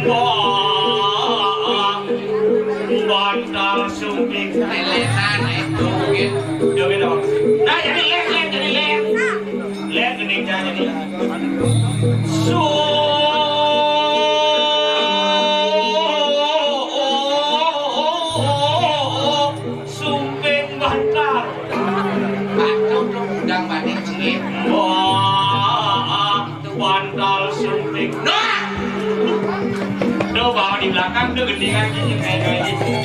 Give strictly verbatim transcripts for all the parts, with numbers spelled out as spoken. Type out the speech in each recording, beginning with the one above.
Wah, bantal sumping. Lelenan itu, ya. Nah, jadi leh, leh, jadi leh. Leh, gini, jadi leh. Su-, sumping bantal. Aduh, lu udang batik, Cip. Wah, bantal sumping. Nah! Tuh, bawa di belakang tuh gendingan gini, kayak gini.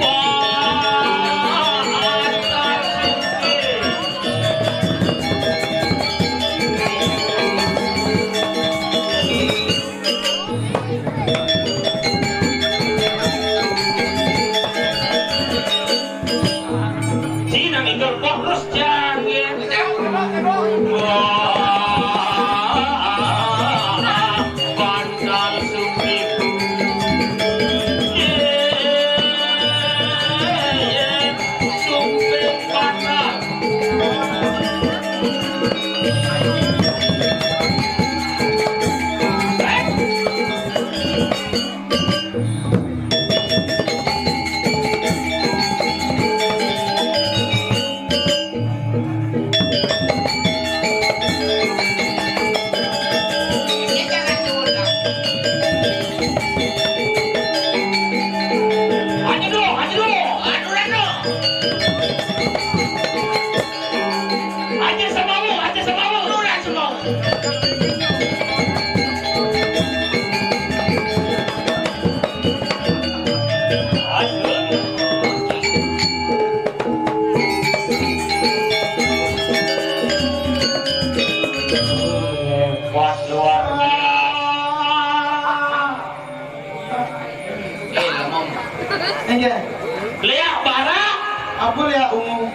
Wah, bantal sumping. Cina ninggal polos jang ya. Wah, bantal sumping. Ye, ye, sumping bantal. Aja dulu, aja dulu, aturan dulu. Aja sama lu, aja sama lu, lu dah sama. Hebat luar biasa. Eh, ngomong. Iya. Lihat bara. Apa lihat ungu?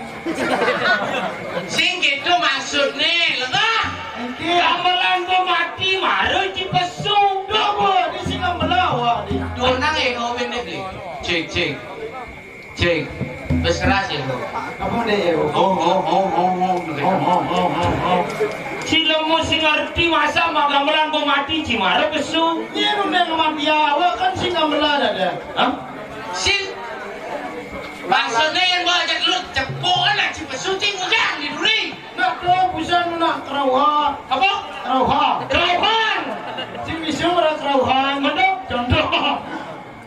Sing gitu maksudnya, lengah. Enti. Gamelan ku mati, mara ci pesu. Duh, Bu, di sing gamelan awak di. Duh, nang, eh, ngomong ni, beli. Cek, cek. Cek. Wis keras ya, Bu. Apa deh, ya, Bu? Oh, oh, oh, oh, oh. Oh, oh, oh, oh, oh. Si lemu sing ngerti masa mak gamelan ku mati, ci mara pesu. Iya, nundang mati awak kan sing gamelan ada. Hah? Si maksudnya yang bawa aja dulu, cepukan lah, ci pesu, ci ngujang di duri. Nak tahu bisa nak kerauhan. Apa? Kerauhan. Kerauhan. Sing bisa orang kerauhan. Betul. Contoh.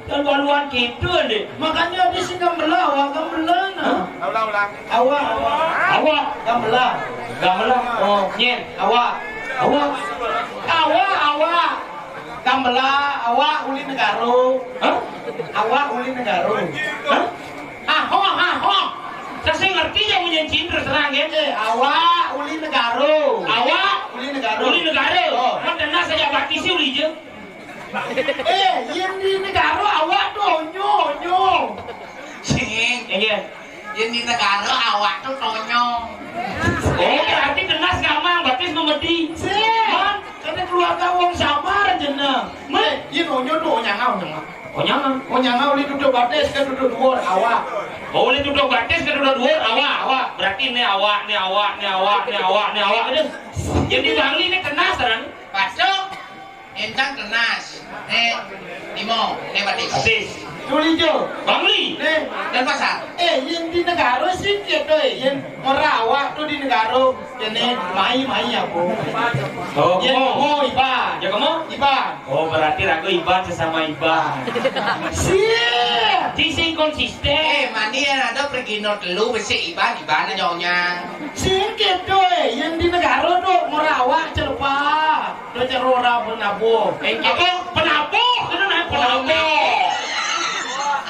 Dan baluan gitu deh. Makanya di sini gamelan, awak gamelan, nah. Ulang, ulang. Awak, awak. Awak. Gamelan. Gamelan. Oh, nyen. Awak. Awak. Awak, awak. Gamelan, awak uli negara. Hah? Awak uli negara. Hah? Haho, haho. Saya ngerti yang punya cinta terus terang ya. Eh, awak uli negara. Awak uli negara. Uli negara. Oh. Kan kena saja bati si uli je. Eh, yang di negara awak tu onyo, onyo. Sing. Iya. Yang di negara awak tu tonyo. Oh, berarti kena sekarang batis memedi. Sing. Man, karena keluarga wong samar jeneng. Man, yang onyo tu onyanga, onyanga. Onyanga. Onyanga uli duduk batis ke duduk duur awak. Oh, uli duduk batis ke duduk duur awak, awak. Berarti ni awak, ni awak, ni awak, ni awak, ni awak. Aduh. Jadi Bangli ni kena sekarang. Pacok. Entang tenas. Eh, limo, eh, batis. Batis. Tuli jo. Bangli. Nih. Denpasar. Eh, yén di negara sih kéto, eh, yén ora awak to di negara, kéné mai-mai apa. Oh, kemo. Kemo, Iban. Ya, kemo? Iban. Oh, berarti raga Iban sesama Iban. Sih. Sing konsisten. Eh, mani yang ada pergi no telu, besi Iban, Iban aja onyang. Sing kéto, eh, yén di negara to ora awak celepa. Lo cara ora penabuh. Engke apa? Penabuh, kena naik penabuh.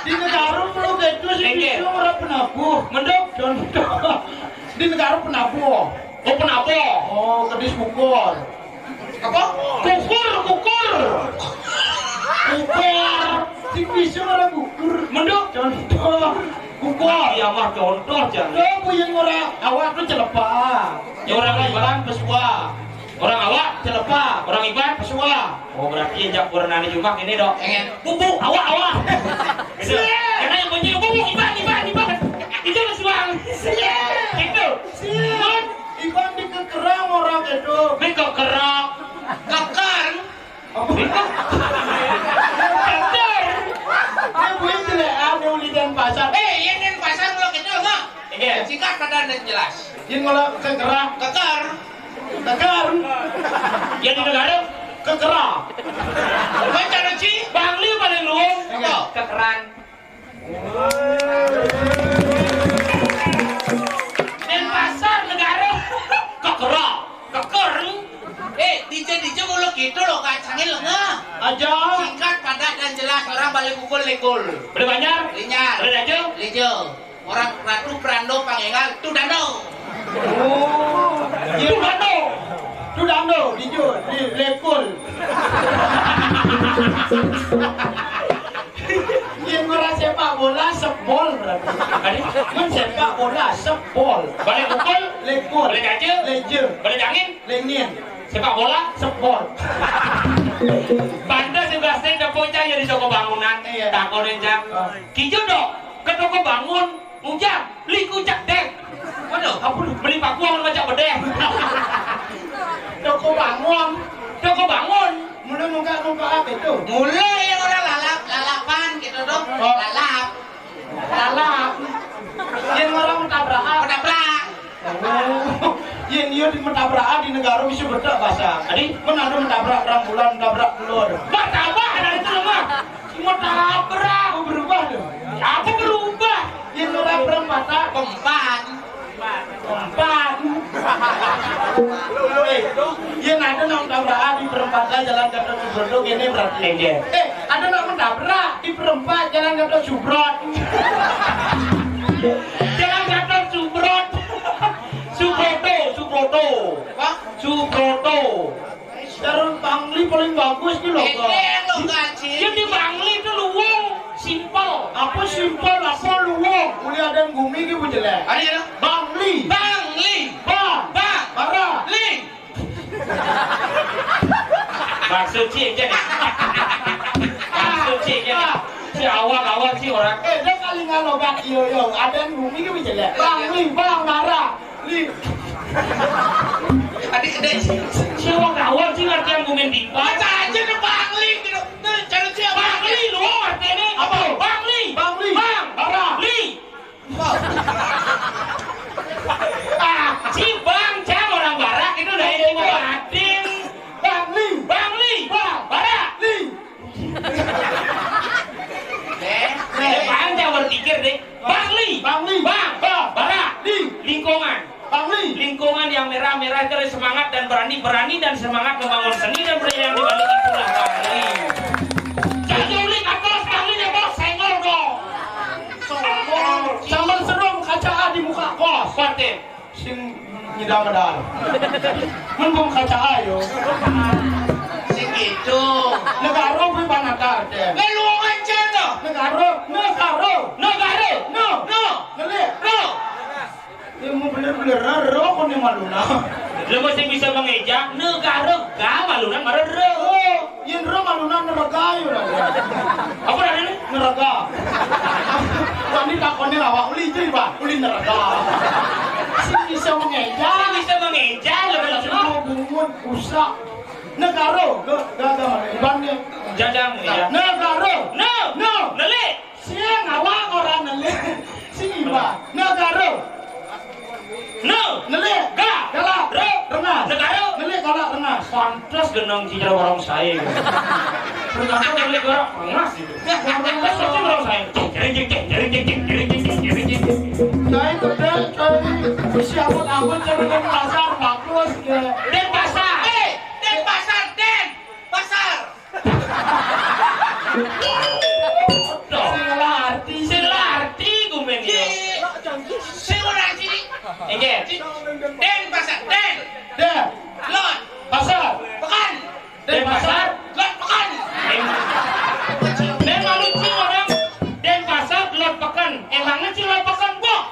Di negara perlu gitu sih, engke. Bisa ora penabuh. Menduk. Contoh. Di negara penabuh. Oh, penabuh. Oh, kedis bukur. Apa? Kukur, kukur. Kukur. Sing bisa ora kukur. Menduk. Contoh. Kukur. Iya mah contoh, jangan. Lo punya ora awak to celepa. Ya, orang Iban pesua. Orang awak celepa, orang Iban pesua. Oh, berarti yang jak warnane cuma ini dok. Engen. Bubuk awak, awak. Gitu. Iya. Karena yang bunyi bubuk Iban, Iban, Iban. Itu pesuang. Iya. Gitu. Iya. Iban dikekerang orang itu. Dikekerang. Keker. Apa? Keker. Ini bunyi jelek, anu, di Denpasar. Eh, iya, Denpasar kalau gitu, Bang. Iya. Singkat padat dan jelas. Ini kalau kekerang. Keker. Keker. Ya di negara. Kekera. Baca Ruci. Bangli paling luwung. Apa? Kekeran. Denpasar negara. Kekera. Keker. Eh, dija-dija mulu gitu loh, kacangin lengah. Aja. Singkat, padat, dan jelas. Orang balik pukul lekul. Beli Banjar. Linyar. Beli Dajo. Lijo. Orang Ratu Prando Pangengal Tudando. Oh, iya. Tudando. Tudando, di Jo, di Lekul. Yang orang sepak bola sebol berarti. Tadi? Mun sepak bola sebol. Balik pukul? Lekul. Balik aja? Leje. Balik angin? Lengin. Sepak bola? Sebol. Banda sebelas teh dapur cah jadi toko bangunan. Iya. Takonin cah. Oh. Kijo dok, ke toko bangun. Ujang, liku cak deh. Waduh, apa lu? Beli paku sama cak bedeh. Toko bangun. Toko bangun. Mulai muka muka apa itu? Mulai yang orang lalap, lalapan gitu dong. Oh. Lalap. Lalap. Yang orang mentabrak. Mentabrak. Oh. Yang dia di mentabrak di negara bisa bedak bahasa. Tadi? Mana ada mentabrak orang bulan, mentabrak telur. Martabak ada itu mah. Cuma tabrak. Oh, berubah tuh. Apa berubah? Yang orang perempatan. Pempan. Pempan. Eh, yang ada nang tabrak di perempatan Jalan Gatot Subroto gini berarti. Iya. Eh, ada nang mentabrak di perempat Jalan Gatot Subrot. Jalan Gatot Subrot. Subroto, Subroto. Apa? Subroto. Cara Bangli paling bagus ki loh. Ini lo kaji. Jadi Bangli itu luwung, simpel. Apa simpel, apa luwung? Uli ada yang gumi ki bu jelek. Ada ya? Bangli. Bangli. Bang. Bang. Bara. Li. Bang Suci aja nih. Bang Suci aja nih. Si awak-awak sih orang. Eh, dia kali ngalobat iyo yo. Ada yang gumi ki bu jelek. Bangli, Bang, Bara. Li. Adik gede. Siapa kawan sih ngerti yang komen di? Baca aja ke Bangli gitu. Tuh, cara siapa? Bangli lu artinya apa? Bangli. Bangli. Bang. Bara. Li. Apa? Ah, si Bang Cang orang Barak itu dari Ading. Bangli. Bangli. Bang. Bara. Li. Eh, eh, Bang Cang berpikir deh. Bangli. Bangli. Bang. Bang. Bara. Li. Lingkungan. Bangli. Lingkungan yang merah-merah itu adalah semangat dan berani, berani dan semangat membangun seni dan budaya yang dibalik itulah Bangli. Jangan ulik atas Bangli ya bos, senggol dong. Sambal serum kaca di muka kos. Kuatir. Sing nyidam medal. Mendung kaca ayo. Sing gitu. Negara gue panatar deh. Ngeluang aja no. Negara, negara. Negara. No. No. Ngelik. No. Ya, mau bener-bener rero kok nih maluna. Lu mesti bisa mengeja negara ga malunan marero. Oh, yen ro maluna neraka yo lah. Apa tadi ini? Neraka. Tadi takonnya awak uli cuy, Pak. Uli neraka. Sing bisa mengeja. Sing bisa mengeja, lo. Bungut, usah. Negara, ga, ga, ga, mana? Iban dia. Jajang, iya. Negara. No. No. Nelik. Sing awak orang nelih. Sing iba. Negara. Ne. Nelih. Ga. Galak. Re. Rengas. Negara. Nelih galak rengas. Pantes geneng cicak orang saya. Ternyata nelih galak rengas itu. Terus pasti orang saya. Jering, jering, jering. Saya kerja, saya isi amat-amat, saya dengan pasar, bagus, ya. Denpasar. Eh, Denpasar, Den. Pasar. Sing lah arti. Sing lah arti, gumen yo. Sing lah arti. Inggih. Den pasar, Den. Den. Lot. Pasar. Pekan. Den pasar. Lot pekan. Den malu sih orang. Den pasar, lot pekan. Emangnya sih lot pekan, Bok?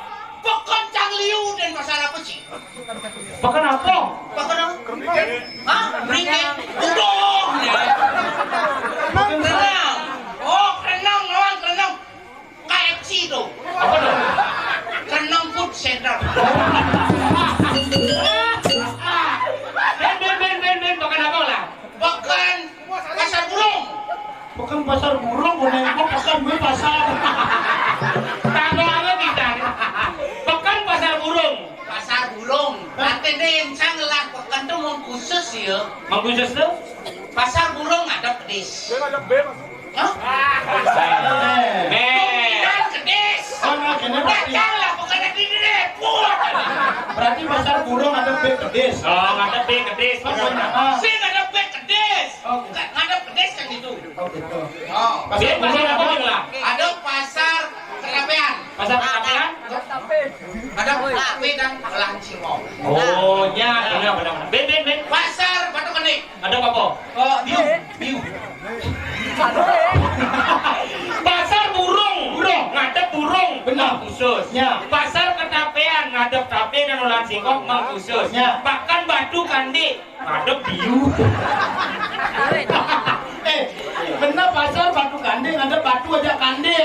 Pekan cang liu, Den pasar apa sih? Pekan apa? Pekan apa? Hah? Ringgit? Udah. Renang. Oh, renang, lawan renang. K F C itu. Apa tuh? Renang Food Center. Ben, ben, ben, ben, ben, pekan apa lah? Pekan Pasar Burung. Pekan Pasar Burung, gue nengok pekan gue pasar. Tambah apa kita? Pekan Pasar Burung. Pasar Burung. Artinya yang saya ngelah pekan tuh mau khusus ya. Mau khusus tuh? Pasar Burung ada pedis. Hah? Nih. Bukan kedis. Oh, nah, gini berarti. Lah, bukan di sini. Buat. Berarti Pasar Burung ada B kedis. Oh, ada B kedis. Oh, benar. Sing ada B kedis. Oh, gitu. Ngadep kedis kan itu. Oh, gitu. Oh. Pasar Burung apa, Bang? Ada pasar Kerapean. Pasar Kerapean? Ada Kerape dan Lahan Singkong. Oh, ya, benar, benar, benar. Ben, ben, ben. Pasar Batu Kende. Ada apa? Oh, biu, biu. Pasar Burung. Burung. Ngadep burung. Benar. Mang Khusus. Ya. Pasar Ketapean, ngadep tape dan olahan singkong, Mang Khusus. Ya. Pekan Batu Kande, ngadep biu. Eh, benar, Pasar Batu Kande, ngadep batu aja kande.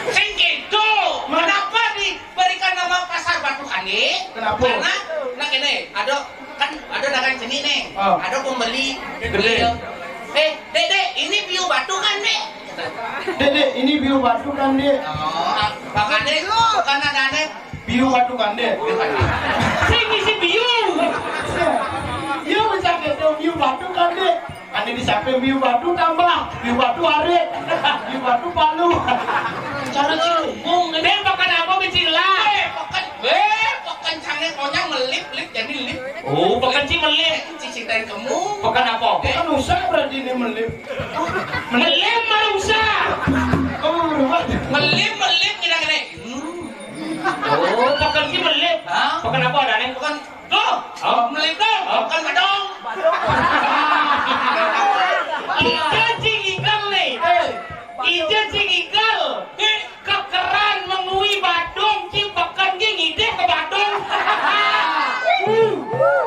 Sing gitu. Kenapa diberikan nama Pasar Batu Kande? Kenapa? Karena, nah, gini, ada, kan ada dagang cenik nih. Oh. Ada pembeli, beli. Eh, Dek, Dek, ini biu batu kan, Dek? Dek, Dek, ini biu batu kan, Dek? Oh, makanya bukan ada, Dek. Biu batu kan, Dek? Sing isi biu. Iya, bisa gitu, biu batu kan, Dek? Ane di samping biu batu tambah, biu batu arit, biu batu palu. Cara cium, Den, pekan apa kecil lah? Eh, pekan, eh, pekan canggih, pokoknya melip, lip, jadi lip. Oh, pekan ci melip. Cicing dan kemu. Pekan apa? Pekan usah berarti ini melip. Melip mah usah. Oh, berubah. Melip, melip, kira-kira. Hmm. Oh, pekan ci melip. Hah? Pekan apa ada nih? Pekan Tuh, oh, melip tuh, oh, kan badong. Ije cing igal nih. Ije cing igal. Kekeran mengui badong, ci pekan ge ngidih ke badong.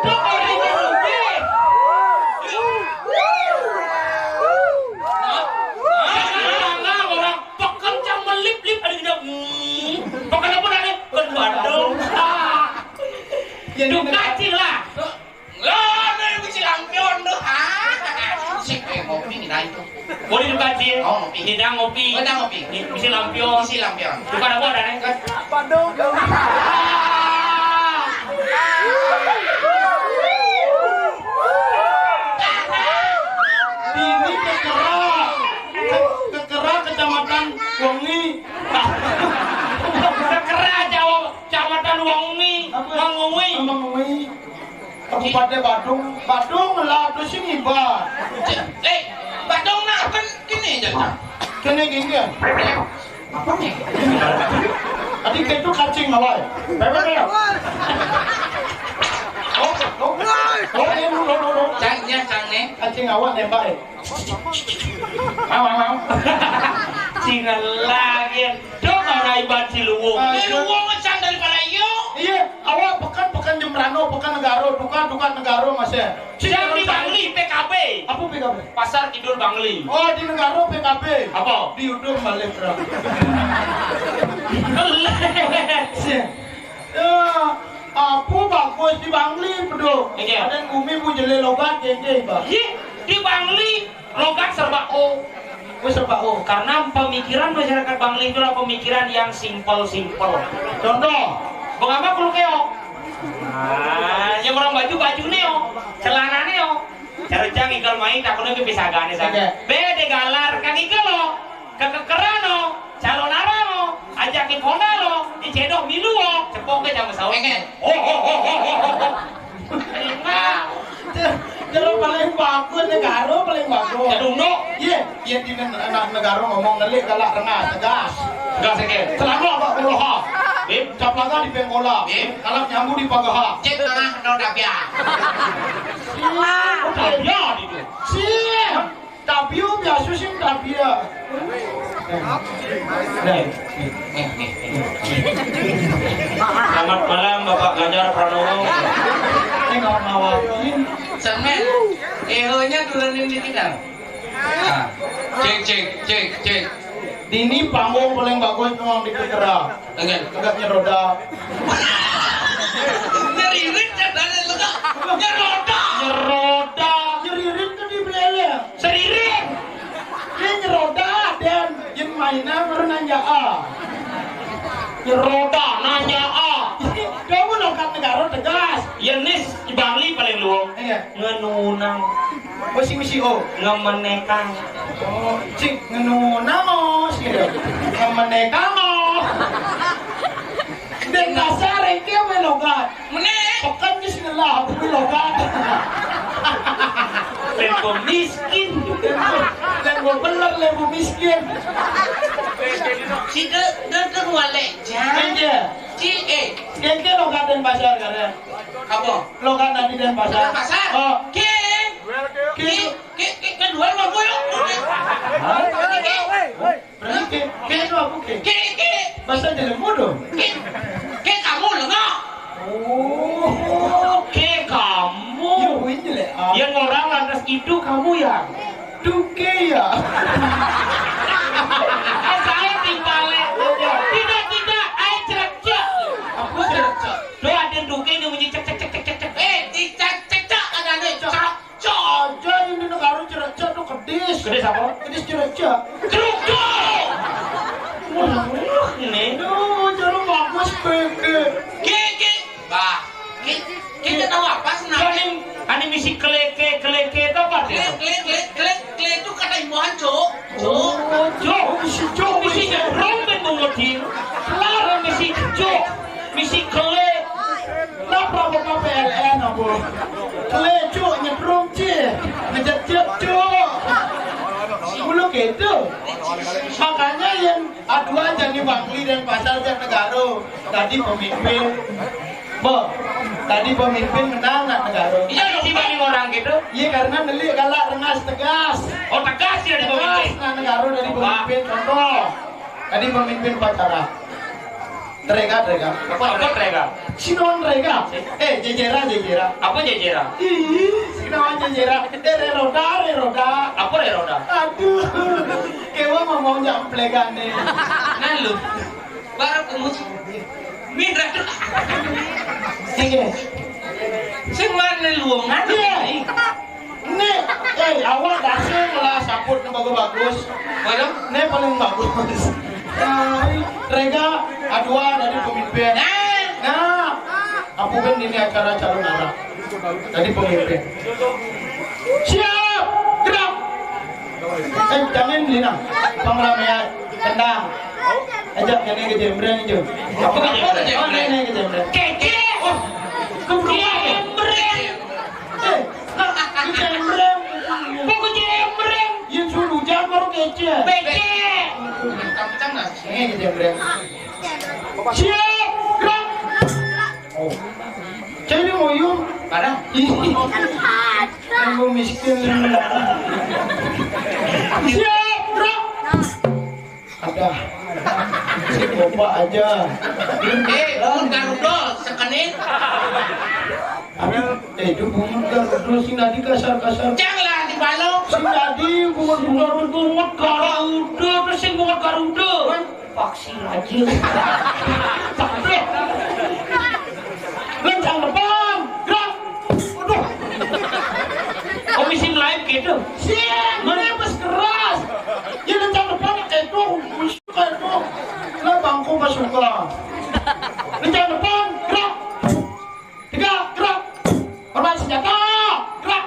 Dok orang itu rugi. Hah? Hah? Orang pekan cang melip-lip ada gini. Hmm. Pekan apa dah nih? Pekan badong. Duka cila. Lah, nih bisi lampion tuh. Ah, bisi kayak ngopi nih, nah itu. Boleh duka cil. Oh, ngopi. Hidang ngopi. Hidang ngopi. Nih, bisi lampion. Bisi lampion. Duka apa ada nih? Padung. Ini Kekera. Ke-, Kekera, Kecamatan Wengi. Kekera, Jawa, Kecamatan Wengi. Apa? Mangui. Mangui. Kabupaten Badung, Badung lah tu sini ba. Eh, Badung lah kan kini je. Kini gini. Apa ni? Tadi itu kacing awal. Bebe bebe. Oh, oh. Oh, ini dulu dulu. Cangnya cang ni. Kacing awak nembak eh. Mau, mau, mau. Cina lagi. Dong, orang iban Ciluwung. Ah, Ciluwung macam daripada iyo. Iya, awak pekan, pekan Jembrano, pekan Negaro, tukar, tukar Negaro, Mas, ya. Jam di Bangli, P K B. Apa P K B? Pasar Kidul Bangli. Oh, di Negaro P K B. Apa? Di Udum balik, bro. Iya. Ya, apa bagus di Bangli, pedo? Iya. Ada bumi bu jele logat, gede, Bang. Iya, di Bangli, logat serba O. Wis, Pak, oh, karena pemikiran masyarakat Bangli itulah pemikiran yang simpel-simpel. Contoh, bengama kulu keo. Nah, yang orang baju, baju neo, celana neo. Cara cang igal main, takutnya ke pisagane sana. Oke. Bede galar, kang igal lo, kekekeran lo, calon arang lo, ajak ke kona lo, dicedok milu lo, cepok ke jam sahur. Oke. Oh, oh, oh, oh, oh, oh. Nah. Jero paling bagus, negara paling bagus. Jadung, no. Iya, iya, di ne-, anak negara ngomong ngelik galak tengah, tegas. Tegas, oke. Selalu abak kuloha. Bim. Caplaga di pengkola. Bim. Kalau nyambu di pagaha. Cek tengah, no, tabia. Iya. Oh, tabia di tu. Sih. Tabia biasa sih tabia. Nah. Selamat malam, Bapak Ganjar Pranowo. Ini kawan-kawan. Semen. Ehonya turunin di kita. Nah. Cek, cek, cek, cek. Dini panggung paling bagus nuang di Pekera. Enggak. Enggak nyeroda. Nyeririt katanya lu, Kak. Nyeroda. Nyeroda. Nyeririt ke di belele. Seririt. Ini nyeroda dan yen mainan baru nanya, ah. Nyeroda nanya, ah. Kamu lokat negara tegas. Yen nis Bangli paling luwung. Iya. Ngenunang. Oh, si misi, oh. Ngemenekang. Oh, cik, ngenunang, oh, si. Ngemenekang, oh. Denpasar, iki apa logat? Meneh. Pekan wis ngelah, aku logat. Lembo miskin. Lembo bener, lembo miskin. Si de, de, de, walek, Jan. Iya. Si, eh. Keke logat Denpasar, karen. Apa? Logat nanti Denpasar. Denpasar? Oh. Ke. Ke. Ke. Ke, ke, kedua mah gue lo. Hah? Ke, ke. Berarti ke, ke itu apa ke? Ke, ke. Bahasa Jalan bodoh. Ke, ke kamu lo, nggak? Oh, ke kamu. Iya, gue ini le. Ah. Yang orang lantas itu kamu ya? Duke ya? Eh, saya timbale. Tidak, tidak, ayo cerecek. Apa cerecek? Lo ada duke ini bunyi cek, cek, cek, cek, cek, cek. Eh, dicek, cek, cek, ada nih, cek. Aja ini negara cerecek tuh kedis. Kedis apa? Kedis cerecek. Cerecek. Wah, ini. Duh, cara bagus, P K. Gigi. Bah, ki-, kita tahu apa sih, nah? Aning, aning misi keleke, keleke itu apa sih? Kele, kele, kele, kele, kele itu kata imbuhan, Cuk. Cuk. Oh, Cuk. Misi Cuk, misi nyemprong ben bungut, Ding. Kelar misi Cuk. Misi kele. Kenapa buka P L N, apa? Kele, Cuk, nyemprong, Cik. Ngejek, Cuk, Cuk. Mulu gitu. Makanya yang aduan jadi wakil Denpasar, jadi negara. Tadi pemimpin. Bo, tadi pemimpin menang nak negara. Iya, dong, dibanding orang gitu. Iya, karena nelik galak rengas tegas. Oh, tegas ya di pemimpin. Tegas nak negara dari pemimpin. Contoh, tadi pemimpin upacara. Terega, terega. Apa, apa terega? Sinon terega. Eh, jejera, jejera. Apa jejera? Ih, sinon jejera. Eh, reroda, reroda. Apa reroda? Aduh, kewa ngomong jam plegane. Nah, lu. Baru kemus. Mirah. Iya. Sing mana luangan? Iya. Nih, eh, awak dasar lah saput nih bagus-bagus. Waduh. Nih paling bagus. Nah, ini Rega, adua dari pemimpin. Nah. Nah, aku kan ini acara calon arah. Dari pemimpin. Siap, gerak. Eh, jangan beli nah. Pengeramean, tendang. Ajak nenek ke jembreng itu. Apa ke jembreng? Oh, nenek ke jembreng. Kece. Oh, keburu jembreng. Eh, nah, ke jembreng. Kok ke jembreng? Ya, suruh jangan baru kece. Becek. Kencang-kencang nah. Nenek ke jembreng. Siap, gerak. Oh. Jadi mau yuk. Mana? Ih. Yang mau miskin. Siap, gerak. Ada. Si Bapak aja. Eh, bangun Garuda, sekenin. Aduh, eh, itu bungut Garuda, sing tadi kasar-kasar. Janganlah dibalok. Sing tadi bungut, bungut, bungut Garuda, terus sing bungut Garuda. Paksi raja. Lencang depan, gerak. Waduh. Komisi lain gitu. Siap, mana pas keras. Ya Suka. Lencang depan, gerak. Tegak, gerak. Hormat senjata, gerak.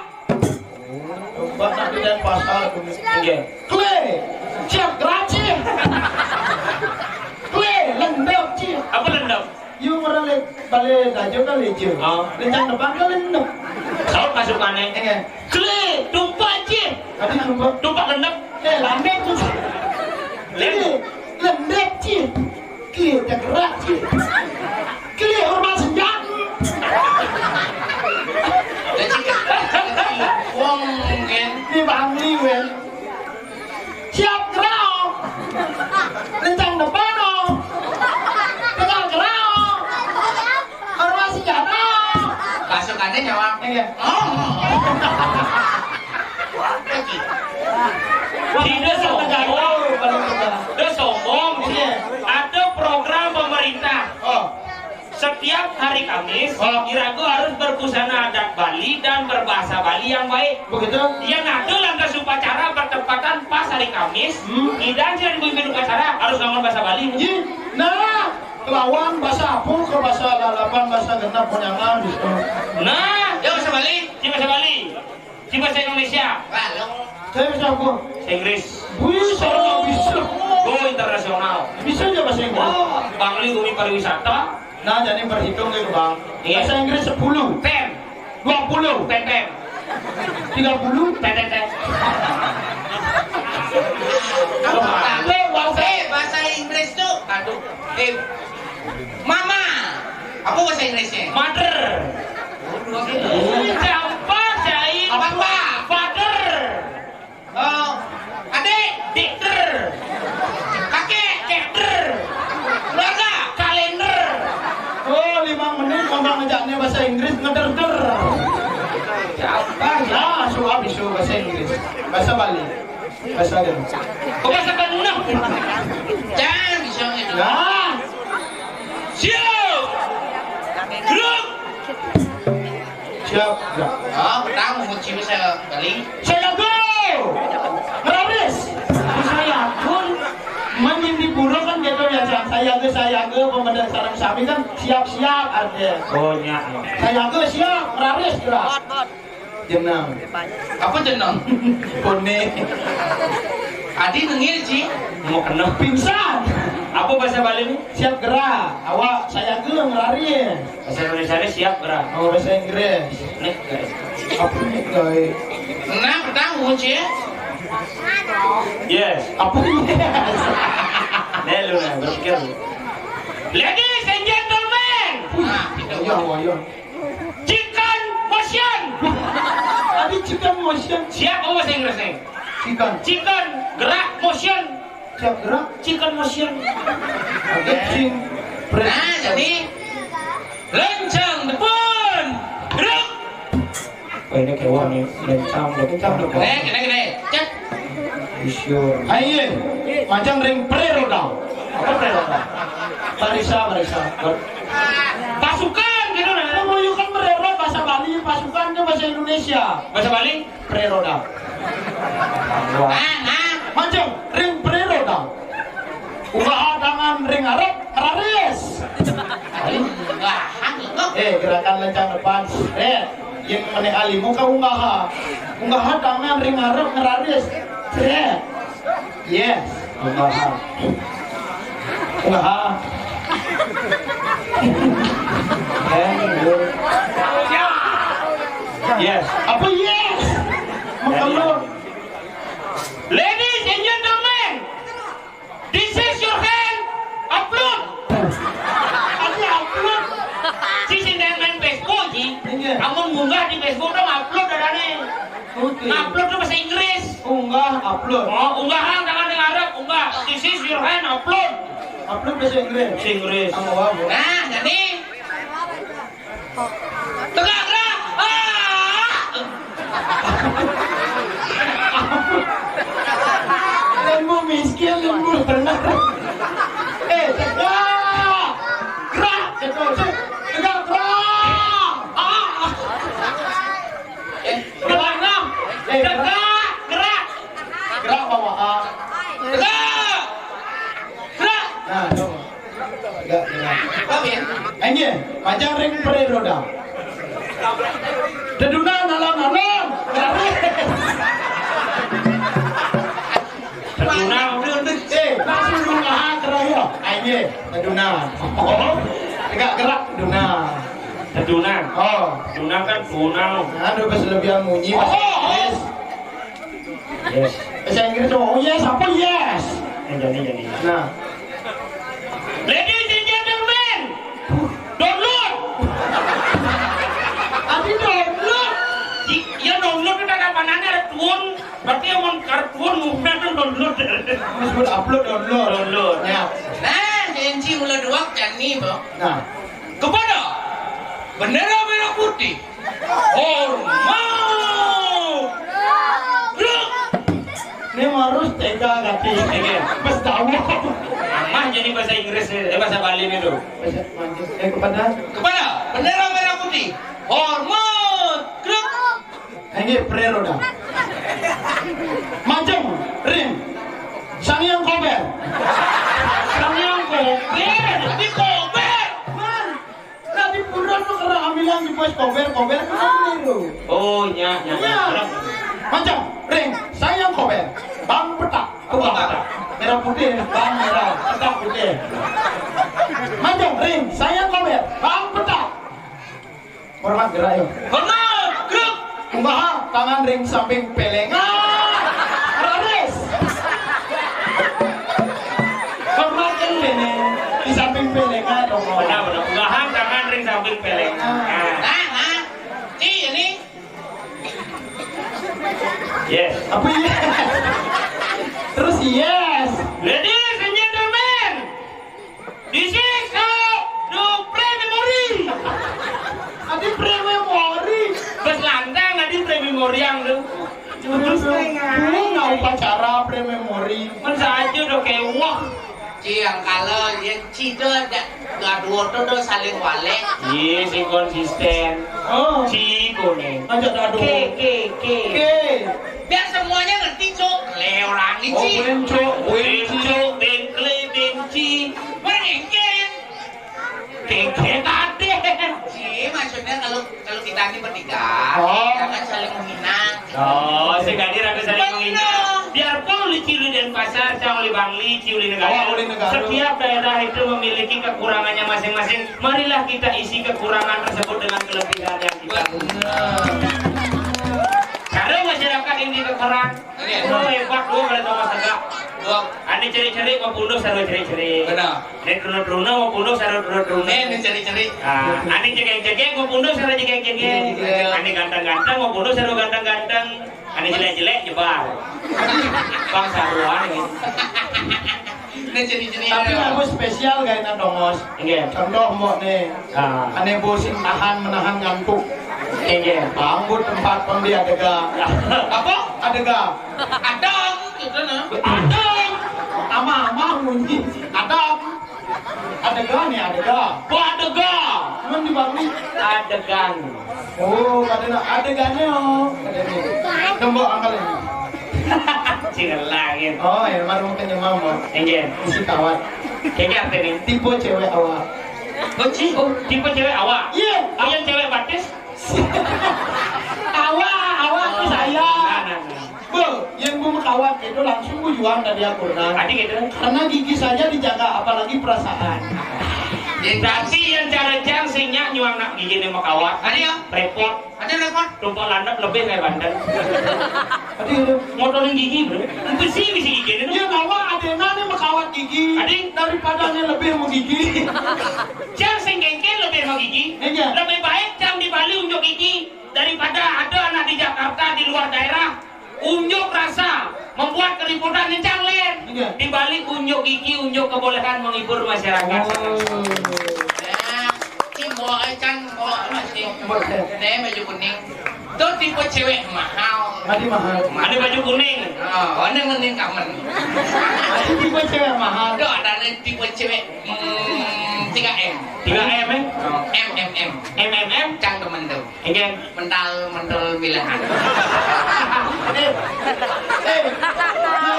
Obat nak di Denpasar tu. Nggih. Klik. Siap gerak, cih. Klik, lendep, cih. Apa lendep? You orang le-, balik aja kan leja. Ah. Lencang depan kan lendep. Saut pasukannya. Eh. Klik, tumpak, cih. Tadi tumpak. Tumpak lendep. Eh, lendep tu. Lendep. Klik, lendep, cih. Klik, tak gerak, cih. Klik, hormat senjata. Wong, kan? Di Bangli, wen. Siap gerak. Lencang depan, oh. Tegak gerak, oh. Hormat senjata. Pasukannya jawab. Iya. Oh. Tidak sombong. Kalau kita. Tidak sombong. Iya. Ada program pemerintah. Oh. Setiap hari Kamis, oh, iraga harus berbusana adat Bali dan berbahasa Bali yang baik. Begitu? Yang ada lantas upacara bertepatan pas hari Kamis, hmm, kita yang jadi pemimpin upacara harus ngomong bahasa Bali. Ji, nah, kelawan bahasa apa ke bahasa lalapan, bahasa genep, konyangan, gitu. Nah, ya bahasa Bali, di bahasa Bali. Di bahasa Indonesia. Lalu. Saya bisa apa? Bahasa Inggris. Wih, saya bisa. Go internasional. Bisa aja bahasa Inggris. Oh, Bangli bumi pariwisata. Nah, jadi berhitung gitu, Bang. Iya. Bahasa Inggris sepuluh. Ten. Dua puluh. Ten, ten. Tiga puluh. Ten, ten, ten. Bahasa Inggris tuh, aduh. Eh, Mama. Apa bahasa Inggrisnya? Mother. Siapa, Cai? Apa, Pak? Father. Oh, adik, dikter. Kakek, kekter. Keluarga, kalender. Oh, lima menit ngomong ajaknya bahasa Inggris, ngeder-der. Siapa? Ya, suap isu bahasa Inggris. Bahasa Bali. Bahasa dia. Kok bahasa Bali? Jangan bisa gitu. Nah. Siap. Grup. Siap. Ya. Oh, petang, kunci saya balik. Saya go. Ngeraris. Saya pun. Mending di pura kan gitu ya, Cang. Saya go, saya go, pemedak sarang sami kan siap-siap artinya. Oh, nyak. Saya go siap, ngeraris gerak. Jenang. Apa jenang? Kone. Adi nengil, Ci. Mau kena pingsan. Apa bahasa Bali ni? Siap gerak. Awak saya ke ngerari. Bahasa Indonesia ni siap gerak. Oh, bahasa Inggris. Ni, guys. Apa ni, guys? Nah, tahu, Ci. Yes. Apa ni? Yes. Ni lu nah, berpikir. Ladies and gentlemen. Wih, ya, wah, ya. Chicken motion. Tadi chicken motion. Siap, oh, bahasa Inggris ni. Chicken. Chicken, gerak, motion. Siap gerak. Chicken motion. Ada cing. Nah, jadi lencang depan. Gerak. Oh, ini kewan ni. Lencang depan. Lencang depan. Kena, kena, kena. Cek. Isyur. Aye, macam ring pre roda. Apa pre roda? Barisa, barisa. Pasukan gitu nah. Kamu yuk kan pre roda bahasa Bali, pasukan itu bahasa Indonesia. Bahasa Bali? Pre roda. Wah. Nah, nah. Macam ring pre roda. Unggaha tangan ring arep, raris. Aduh, unggahan itu. Eh, gerakan lencang depan. Eh, yang meneh alimu ka unggaha. Unggaha tangan ring arep ngeraris. Eh. Yes, unggaha. Unggaha. Eh, iya. Yes. Apa yes? Makan lu. Ladies and gentlemen, this is your hand. Upload. Adi upload. Ci sing main Facebook, Ci. Iya. Amun munggah di Facebook dong, upload adane. Oke. Upload tu bahasa Inggris. Unggah, upload. Oh, unggahan tangan ring arep, unggah. This is your hand, upload. Upload bahasa Inggris. Bahasa Inggris. Sama apa? Nah, jadi. Tegak, gerak. Ah! Lembur miskin, lembur benar. Eh, tegak. Gerak, tegak, tegak, gerak. Ah! Eh, gerak, gerak. Eh, gerak. Tegak, gerak. Gerak bawah. Ah. Tegak. Gerak. Nah, coba. Majang ring pere roda. Tedunan alam-alam. Tedunan. Eh, langsung dulu ngaha keraya. Aye, tedunan. Oh, tegak gerak tedunan. Tedunan. Oh. Tedunan kan tunang. Aduh, pas lebihan munyi bahasa Inggris. Yes. Bahasa Inggris tuh, oh yes, apa yes? Eh, jadi, jadi. Nah. Ladies and gentlemen, download. Adi download. Di, ya download itu ada panahnya, ada tuun. Berarti yang mau kartuun, mau download. Disebut upload, download. Download. Ya. Nah, janji mula dua jani, Bang. Nah. Kepada bendera merah putih. Hormat! Bruk! Ini harus tega kati. Ini. Bes tahu. Amah jadi bahasa Inggris nih, eh, bahasa Bali nih tuh. Bahasa Inggris. Eh, kepada? Kepada bendera merah putih. Hormat! Bruk! Ini prayer udah. Majeng, ring. Sang Hyang Kober. Sang Hyang Kober, tapi Kober. Man. Tadi buron tuh karena hamilan di pos Kober, Kober kan keliru. Oh, nya, nya, nya. Iya. Macam, ring, Sang Hyang Kober, bang petak, oh, bang petak. Merah putih, bang merah, petak putih. Macam, ring, Sang Hyang Kober, bang petak. Hormat gerak, yo. Hormat, grup. Kumaha, tangan ring samping peleng. Ah, raris. Hormat kan kene, di samping peleng, ah, dong. Benar, benar. Kumaha, tangan ring samping peleng. Ah. Nah, nah. Ci, ini. Yes. Apa yes? Terus yes. Ladies and gentlemen, this is, uh, the pre-memory. Adi pre-memory. Bes lantang adi pre-memory yang tu. Terus, bu, nggak upacara pre-memory. Kan saja udah kewah. Ci, yang kala, ya, ci tu ada gaduh tu dah saling walek. Yes, konsisten. Oh. Ci kuning. Aja gaduh. Ke, ke, ke. Ke. Biar semuanya ngerti, Cok. Le orang ni, oh, Ci. Buin, Cok. Buin, Ci. Cok, bengkle, benci. Merengkeng. Kengkeng tadi. Ci, maksudnya kalau, kalau kita ni bertiga, oh, jangan saling menghina. Oh, sing hadir ada saling menghina. Benar. Biarpun uli Ci uli Denpasar, cang uli Bangli, Ci uli Negara. Oh, uli Negara. Setiap daerah itu memiliki kekurangannya masing-masing. Marilah kita isi kekurangan tersebut dengan kelebihan yang kita punya. Benar. Cara masyarakat yang dikekerang. Oke. Oh, hebat, gua boleh tambah tegak. Gua. Ane ceri-ceri, gua punduk, sarua ceri-ceri. Benar. Ane truna-truna, gua punduk, sarua truna-truna. Nih, nih ceri-ceri. Ah, ane jegeg-jegeg, gua punduk, sarua jegeg-jegeg. Iya. Ane ganteng-ganteng, gua punduk, sarua ganteng-ganteng. Ane jelek-jelek, jebar. Bang, sarua nih. Nih ceri-ceri. Tapi lagu spesial gaya na dongos. Inggih. Contoh, mbok nih. Ah. Ane bos sing tahan menahan ngantuk. Inggih. Bang, bu tempat pembeli adega. Apa? Adega. Adeg, gitu nah. Adeg. Ama-ama munyi. Adeg. Adega nih, adega. Bu adega. Cuman di Bangli. Adegan. Oh, ada nak adegannya, oh. Ada nih. Tembok angkal ini. Cing langit. Oh, ya, marung kenyemam, oh. Inggih. Isi kawat. Kayaknya apa nih? Tipe cewek awak. Oh, ci, oh, tipe cewek awak. Iya. Ayan cewek batis. Awak, awak ke saya. Nah, nah, nah. Bu, yang bu kawat itu langsung bu juang dari akurna. Adi gitu. Karena gigi saja dijaga, apalagi perasaan. Berarti yang cara cang sing nya nyuang nak gigi ni makawat. Adi ya? Repot. Ada repot. Tumpah landep lebih kayak banten. Adi gitu. Motorin gigi, bro. Itu sih bisa gigi ni. Iya, bawa adena ni makawat gigi. Adi? Daripada ni lebih mau gigi. Cang sing kengkeng lebih mau gigi. Iya. Lebih baik cang di Bali unjuk gigi daripada ada anak di Jakarta, di luar daerah. Unjuk rasa, membuat keributan ni cang lain. Iya. Di balik unjuk gigi, unjuk kebolehan menghibur masyarakat. Oh. Nah, ini bawa cang, bawa masih. Bawa. Nih, baju kuning. Tu tipe cewek mahal. Adi mahal. Adi baju kuning. Ah, warna kuning kamen. Adi tipe cewek mahal. Tu ada ni tipe cewek, hmm, tiga M. Tiga M, eh? Oh, M, M, M. M, M, M? Cang temen tu. Inggih. Mental, mental bilangan. Eh, eh, nah,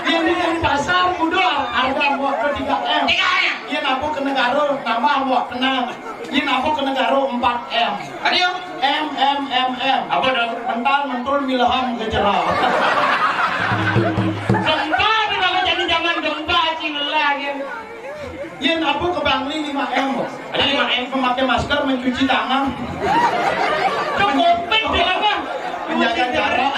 dia ni dari pasar, kudu harga motor tiga M. Tiga M. Dia mampu ke negara. Tambah, Mbok, tenang. Yen aku kena garo empat M. Ayo. M, M, M, M. Apa dong? Mental, mentul, milham, gejera. Gempa, di mana jadi zaman gempa, cing lah, ya. Yen aku ke Bangli lima M, Mbok. Ada lima M. Memakai masker, mencuci tangan. Cukup, di mana? Menjaga jarak.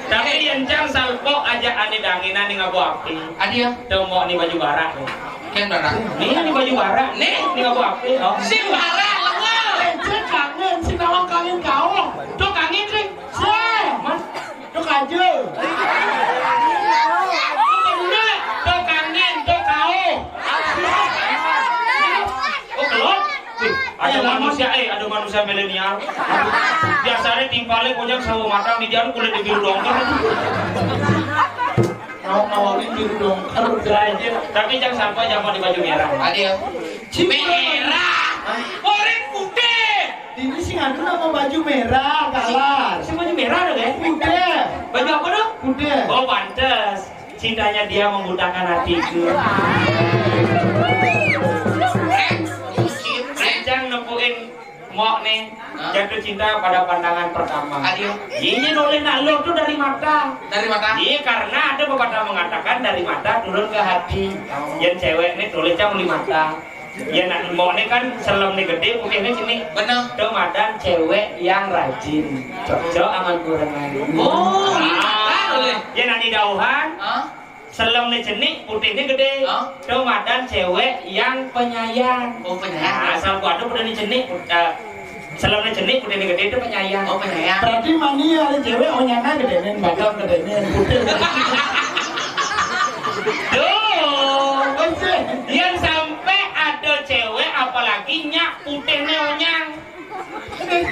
Tapi yen cang salpok aja ane danginan ning Abu Api. Adi ya? Tembok ni baju barak tu. Ken barak. Ni ni baju barak. Ni ni Abu Api. Oh. Sing barak lenga. Lecet kangen, sing nawang kangen kau. Tu kangen sing. Sing. Mas. Tu kaje. Tu kangen, tu kau. Oh, kelot. Wih, ada manusia, eh, ada manusia milenial. Biasanya timpalnya punya sawo matang di jalan kulit biru dongker. Mau awalin biru dongker. Tapi jangan sampai jangan di baju merah. Ada ya. Merah. Orang putih. Ini sih ngadu nama baju merah, galar. Si baju merah dong ya? Putih. Baju apa dong? Putih. Oh, pantes. Cintanya dia membutakan hatiku. Kencang nepuin Mbok nih, jatuh cinta pada pandangan pertama. Aduh. Iya, nulis nak lo tuh dari mata. Dari mata? Iya, karena ada pepatah mengatakan dari mata turun ke hati. Oh. Yang cewek nih tulisnya muli mata. Ya, nak Mbok nih kan selem nih gede, putih nih sini. Bener. Tuh madan cewek yang rajin. Cocok aman kurang. Oh, ini mata tulis. Ya, nanti dauhan. Hah? Selem ni cenik, putih ni gede. Hah? Tu madan cewek yang penyayang. Oh, penyayang. Nah, asal ku ada putih ni cenik, put-, eh, selem ni cenik, putih ni gede tu penyayang. Oh, penyayang. Berarti mani ada cewek, oh, nyana gede ni, badan gede ni, putih. Tuh. Betul. Yang sampai ada cewek, apalagi nyak putih ni onyang. Eh,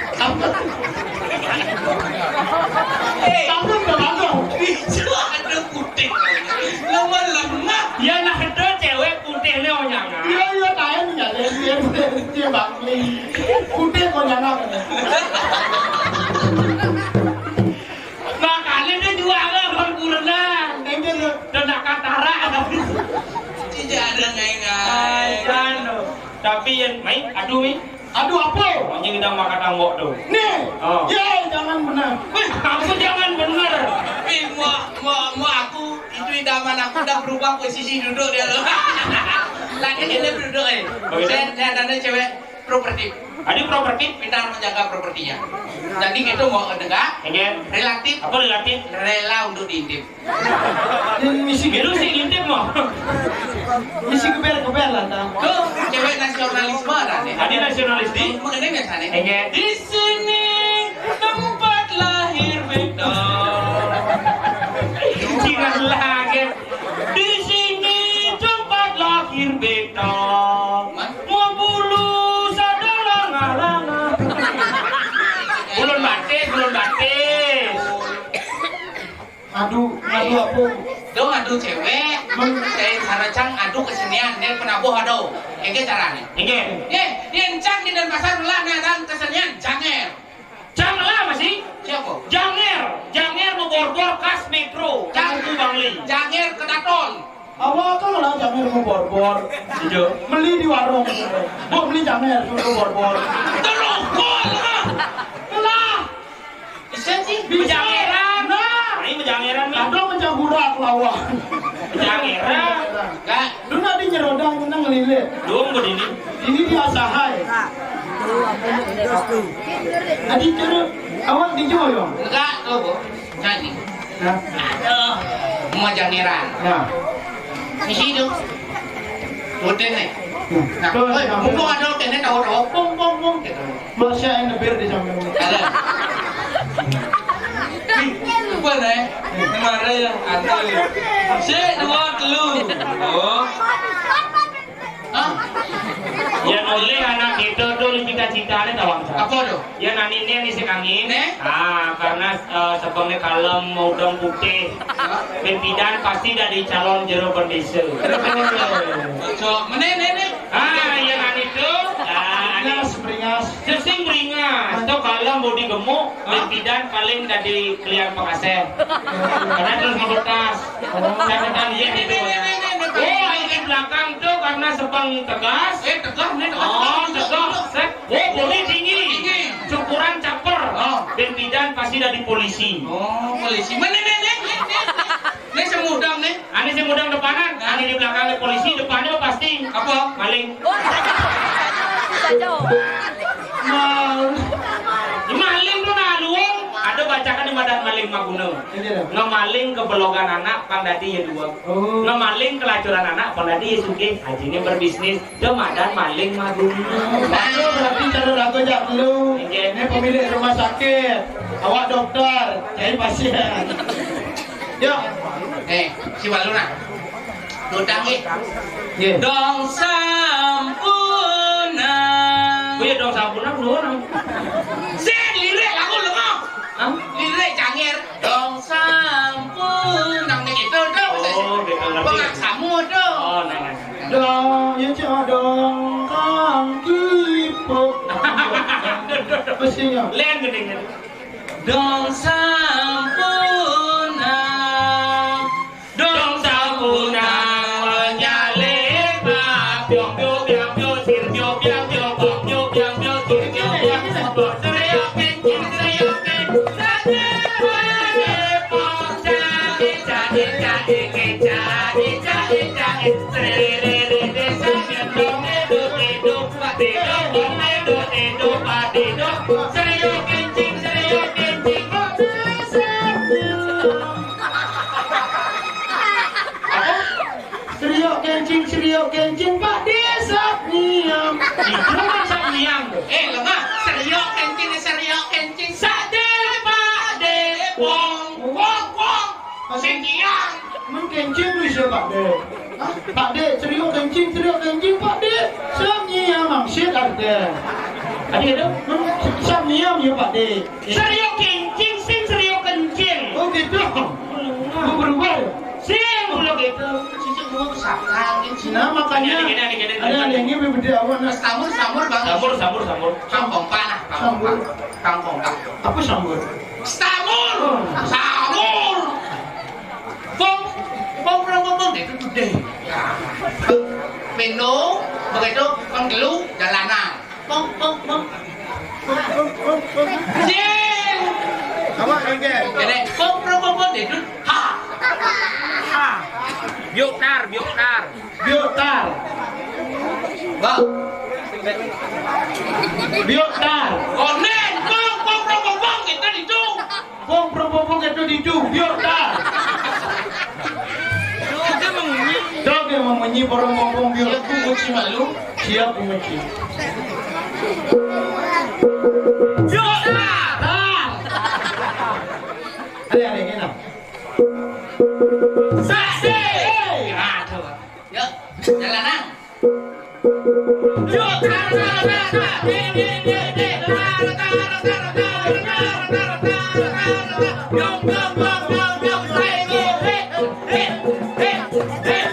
kamu udah bangun. Itu ada putih. Lemah-lemah. Ya, nah, ada cewek putih ni onyang. Iya, iya, tahu nih, ya, dia, dia, dia, dia Bang Li. Putih kok nyana. Makanya dia jual lah, Bang Kurna. Dia nak katarak. Tidak ada ngai-ngai. Aduh. Tapi yang main, aduh, mi. Aduh, apa? Anjing kita makan tanggok tu. Nih. Oh. Ya, jangan benar. Wih, aku jangan benar. Wih, mau, mau, mau aku, itu idaman aku dah berubah posisi duduk dia tu. Lagi ini duduk, eh. Begitu? Saya, saya tanda cewek properti. Ada properti? Pintar menjaga propertinya. Jadi gitu mau dengar. Enggak. Relatif. Apa relatif? Rela untuk diintip. Dan misi biru sih ngintip mah. Misi keber-keber lah, tah. Tuh, cewek nasionalisme ada nih. Ada nasionalis di? Mengenai biasanya. Enggak. Di sini tempat lahir beta. Cina lagi. Di sini tempat lahir beta. Mau bulu sadalanga-langa. Ulun batis, ulun batis. Aduh, aduh apa? Dong aduh cewek. Saya saracang aduh kesenian, dia penabuh aduh. Ege caranya. Ege. Ye, di encang di Denpasar lah ngaran kesenian janger. Cang lah masih? Siapa? Janger, janger mau borbor kas metro. Cang. Aku Bangli. Janger kedaton. Awal kan lah janger mau borbor. Iya. Beli di warung. Bu beli janger suruh borbor. Terus lah. Lah. Bisa sih. Bisa. Jangeran. Nah. Ini menjangeran nih. Kadang mencampur aku lawan. Jangeran. Enggak. Dulu nanti nyerodang, kena ngelilit. Dong begini. Ini dia sahai. Adi curu, awak di Joyong. Enggak, tuh, Bu. Nyanyi. Nah. Aduh, mau jangeran. Nah. Isi itu. Udah nih. Nah, tuh, woi, nah, mumpung ada kene tahu-tahu, pung, pung, pung, gitu. Masya Allah, nebir di samping. Ada. Ih, lupa deh. Kemarin ya, ada. Si, dua, telu. Oh. Hah? Ya, oleh anak kita tu cita-citanya tawang sa. Apa tu? Ya, nani ni, ni si kangin. Nih? Ah, karena, eh, sebangnya kalem, mau udang putih. Hah? Pimpinan pasti dari calon jero bendesa. So, mana ni, ni? Ah, ya, nani tu. Ah, beringas, beringas. Sesing beringas. Tu kalem bodi gemuk, hah? Pimpinan paling dari kelian pengasih. Karena terus ngebetas. Oh. Catatan dia gitu. Ini, ini, ini, ini. Oh, ini. Belakang tuh karena sebang tegas. Eh, tegas nih, tegas. Oh, tegas. Set. Oh, bodi tinggi. Tinggi. Cukuran caper. Oh. Bén pidan pasti dadi polisi. Oh, polisi. Mana nih, nih, nih, nih. Nih, sing mudeng nih. Ané sing mudeng depanan, ané di belakang polisi, depannya pasti apa? Maling. Mal. Maling tuh nah, luung. Ada bacakan di madan maling maguna. Iya, dah. Ngemaling ke belogan anak, pang dadi ya dua. Oh. Ngemaling kelacuran anak, apalagi ya sugih, hajiné berbisnis, demadan maling maguna. Aduh, berarti cara raga jak lu. Inggih. Ini pemilik rumah sakit, awak dokter, cari pasien. Yuk. Eh, si Baluna. Dodang, eh. Nggih. Dong sampuna. Oh iya, dong sampuna, nuwun. Sing lirik lagu lu kok. Hah? Lirik cangir. Dong sampun nang ning itu tuh. Oh, gitu, ngerti. Pengasamu tuh. Oh, neng. Dong, ya cok dong kang kipuk. Mestinya. Len gedenya. Dong sampun nang. Dong sampun nang nyalip. Biong, biong, biong, biong, sir, biong, biong, biong, biong, biong, biong, biong, sir, biong, biong, biong, biong, sir, biong, biong, biong. Seriuk kencing, seriuk kencing, Pak Dé sap nyiam. Itu kan sap nyiam. Eh, lemah. Seriuk kencing, seriuk kencing. Sadé, Pak Dé, wong, wong, wong. Sing nyiam. Men kencing wis ya, Pak Dé. Hah? Pak Dé, seriuk kencing, seriuk kencing, Pak Dé. Sap nyiam, mangsit arté. Adi ada? Men sap nyiam ya, Pak Dé. Seriuk kencing, sing seriuk kencing. Oh, gitu. Berubah ya? Sing, ulah gitu. Cucu gua kesakal, gitu. Nah, makanya ada yang ini beda awan. Sambur, sambur, Bang. Sambur, sambur, sambur. Kang Kompa, nah, Kang Kompa. Sambur. Kang Kompa. Apa sambur? Sambur. Sambur. Pong, pong, pong, pong, pong, itu gede. Peno, begitu, pengelu, jalanan. Pong, pong, pong. Jing. Apa, Jing? Ini, pong, pong, pong, pong, itu. Ha. Ha. Bioknar, bioknar. Bioknar. Bang. Bioknar. Onen, pong, pong, pong, pong, pong, itu, itu. Pong, pong, pong, pong, itu, itu. Bioknar. Itu dia memunyi. Itu dia memunyi, pong, pong, pong, biok. Aku kunci malu. Siap, aku kunci. Bioknar. Ah. Ada, ada, enak. Saksi. Nah, coba. Yuk, jalanan. Yuk, tar, tar, tar, tar. Dé, dé, dé, dé. Tar, tar, tar, tar, tar, tar, tar, tar, tar. Yong, yong, yong, yong, yong. Hei, hei, hei, hei, hei, hei, hei, hei, hei.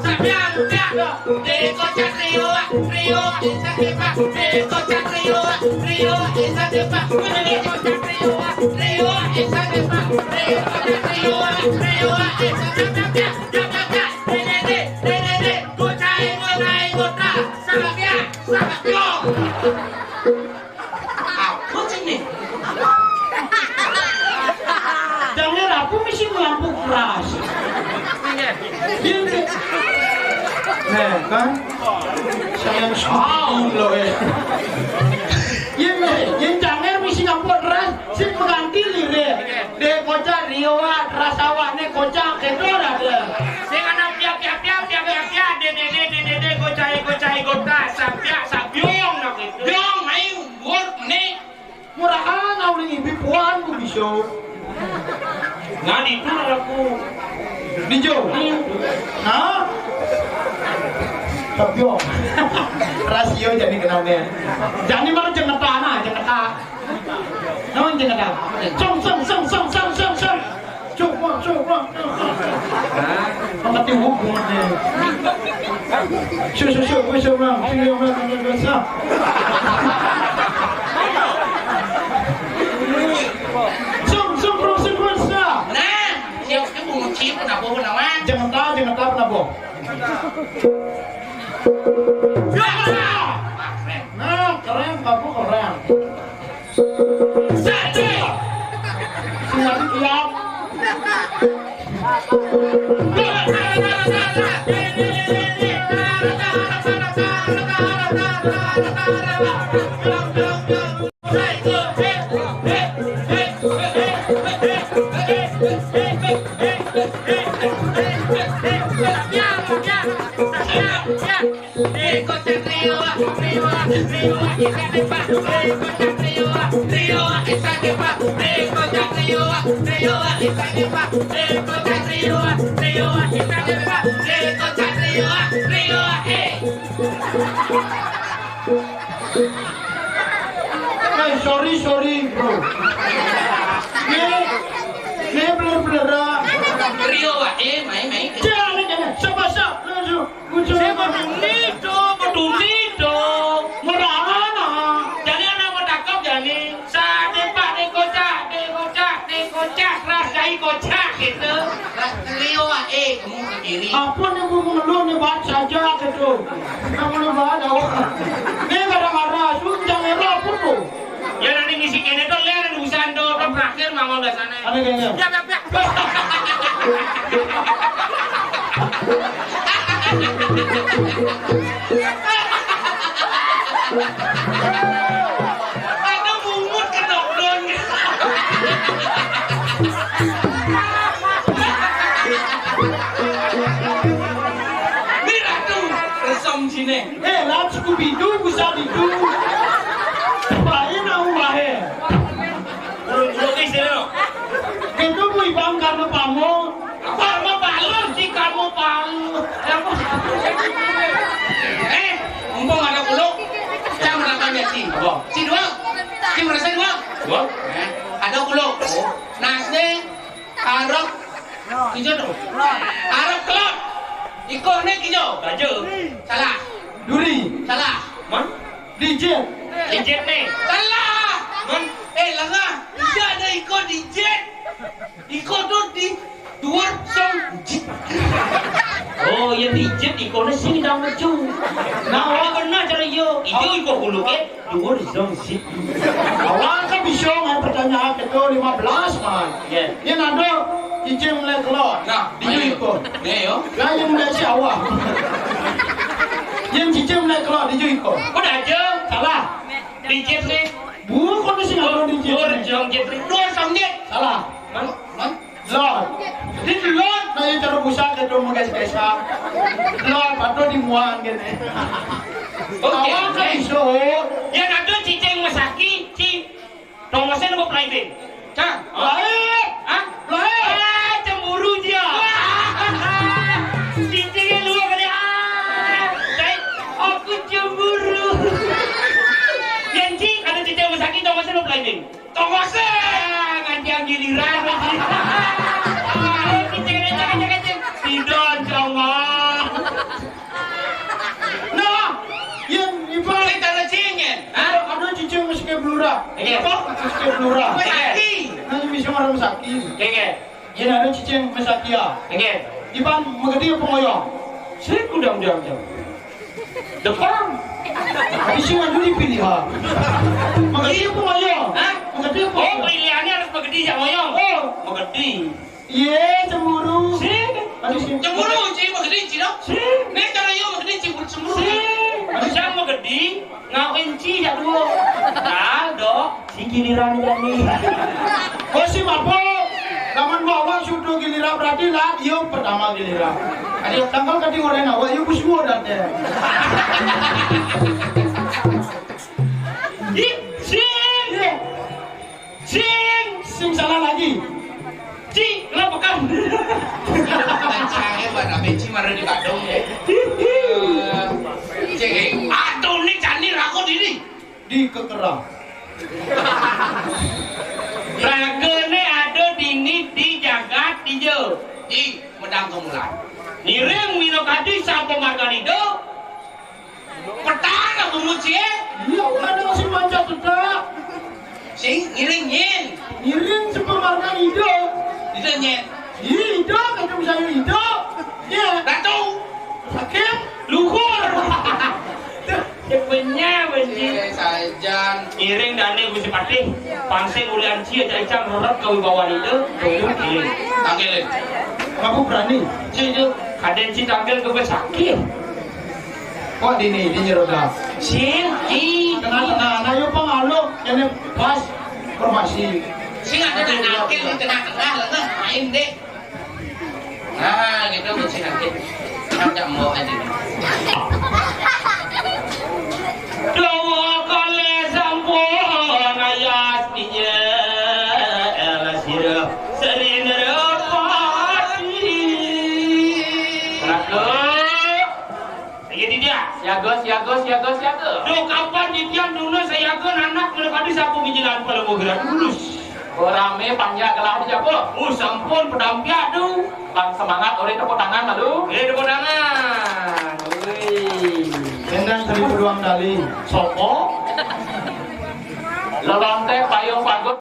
Sayang, ya. Dé kocak trio, trio, insan depak. Dé kocak trio, trio, insan depak. Dé kocak trio, trio, insan depak. Dé kocak trio, trio, insan depak. Dé, dé, dé, dé, dé, dé. Gocai, gocai, gocai. Sangat ya, sangat yo. Apa sih nih? Jangan aku mesti melampu keras. Iya, iya. Nah, kan? Sayang sekali loh, eh. Iya, nih, yang jangan mesti ngampu keras, sing mengganti lirik. Dé kocak riwat, rasa awakné kocak, kéto dah dé. Sing ana piak, piak, piak, piak, piak, piak, dé, dé, dé, dé, dé, gocai, gocai, gota, sapiak, sabiong, nah gitu. Biong, aing, buat, meni. Murahan, awling ibi puan, ku biso. Nah, di itu aku. Di jo. Nah. Sabiong. Rasio jadi kenalnya. Jadi baru jengetan, nah, jengetan. Naon jeung ada? Song, song, song, song, song, song, song. Cuk, wah, cuk, wah. Hah? Mati hubungannya. Su, su, su, su, su, su, su, su, su. Song, song, song, song, song. Nah. Ngetap napa? Nah, keren, kamu keren. Siap, siap. Eh, sorry, sorry, bro. Ini, ini bener-bener. Rio, Wak. Eh, main, main. Jangan, jangan. Siapa, siapa? Lu, lu, lu, Saya siapa? Betul nih, tuh, betul nih, tuh. Merana. Jadi anak mau tangkap, jadi. Sadepak dikocak, dikocak, dikocak, rasai kocak gitu. Lah, Rio, Wak. Eh, kamu ke kiri. Apa nih, Bu, mengeluh nih, baca saja gitu. Kamu nih, baca, Wak. Ini kadang marah, suruh jangan marah, apa tuh? Ya, nanti ngisi kene tuh, lihat ada urusan tuh, tuh berakhir mangol dasarnya. Ada kayaknya. Ya, ya, ya. Ada bungut kedok-dong. Ini ratu, resom sini. Eh, lah, Scooby-Doo, bisa didu. Lain aku lahir. Urung-urung ke sini, no. Itu Bu Ibang karena pamo. Karena palu sih, kamu palu. Eh, mumpung ada kuluk, saya menangkapnya, Ci. Apa? Ci dua. Ci merasa dua. Dua? Eh, ada kuluk. Oh. Nasnya arep ijo tuh. Arep kelot. Ikone ijo. Baja. Salah. Duri. Salah. Mon? Dijit. Dijit nih. Salah. Mon? Eh, lengah. Ijo ada iko dijit. Iko tuh di dua song jit. Oh, ya dijit ikone sing ndang mecu. Nah, ora kena cara iyo. Ijo iko hulu ke. Dhuwur zong siji. Awak kan bisa ngai pertanyaan itu lima belas, man. Iya. Yen ada cicing melek kelot. Nah, di ijo iko. Nih, yo. Lah, yang melek si awak. Yang cicing melek kelot di ijo iko. Udah aja. Salah. Dijit nih. Bu, kok mesti nggak dijit? Dhuwur zong jit. Dhuwur zong jit. Salah. Man, man. Lot. Di lot. Nah, yang cara busa ke dong, guys, guys, ah. Lot, atau di muan gini. Oke. Awak kan iso. Yang ada cicing mesaki, ci. Thomasnya nemu pelaibing. Cah. Lain. Hah? Lain. Ah, cemburu dia. Wah. Cicingnya luar kali. Ah, baik. Aku cemburu. Yang ci, ada cicing mesaki, Thomasnya nemu pelaibing. Tongose! Ah, ngantian giliran lagi. Ah, lu kecil, kecil, kecil, kecil. Sidon, Jongol. Nah, yang ibarat. Kita lecingin. Hah? Ada cicing mesti ke belura. Iya. Apa? Mesti ke belura. Iya. Sakit. Nanti bisa marah sakit. Iya. Yen ada cicing mesakia. Nggih. Iban megedi apa ngoyong? Sik udah, udah, udah. Depan. Tapi sing anu dipilih, ha. Megedi apa ngoyong? Hah? Megedi apa? Oh, pilihannya harus megedi ya ngoyong. Oh. Megedi. Iya, cemburu. Sik. Aduh, sik. Cemburu, ci, megedi, ci, dong. Sik. Nek cara yo megedi, cemburu, cemburu. Sik. Bisa megedi. Ngawin ci ya dua. Nah, dok, si giliran ya nih. Oh, si mabuk. Lamun bawa sudah giliran berarti lah, yuk pertama giliran. Ada tanggal tadi orang awak, yuk semua dah deh. Ih, sing. Iya. Sing. Sing salah lagi. Ci, kenapa kan? Saya buat apa, ci, marah di Badung, ya. Eh, cek, eh, aduh, ini candi raku diri. Di kekerang. Ragane ada dini di jagat ijo. Di medang kemulan. Ngiring minokadi sampo marganido. Petang lah bungut sih, eh? Iya, ada masih manjat tetap. Sing, ngiring, nyin. Ngiring sampo marganido. Itu, nyin. Iya, itu, kata misalnya itu. Iya, Cepenya benci. Eh, sajan. Iring dane Gusti Patih. Pang sing ulian cia cai cang rerep kawibawan itu. Tunggu iring. Tangkilin. Aku berani. Ci itu. Kadang ci tangkil ke sakit. Kok dini, di nyeroda? Sing, i. Tengah-tengah, nah, yuk, Pang, alo, ini pas, formasi. Sing ada di tangkil, di tengah-tengah, lengah, main deh. Nah, gitu, Gusti Hakim. Ngajak mbok aja. Dawa kalih sampun ayas piye, sira Sri Nrapati. Ratu. Iya, Didia. Siaga, siaga, siaga, siaga. Duh, kapan titiang dulu sayaga nanak melepati sapu gijilan pala mogeran mulus. Oh, rame panjak gelah di jago. Oh, sampun pedampiak tu. Bang semangat, oleh tepuk tangan lalu. Eh, tepuk tangan. Wih. Endang seribu dua kali. Sopo? Lelonte payung pagut.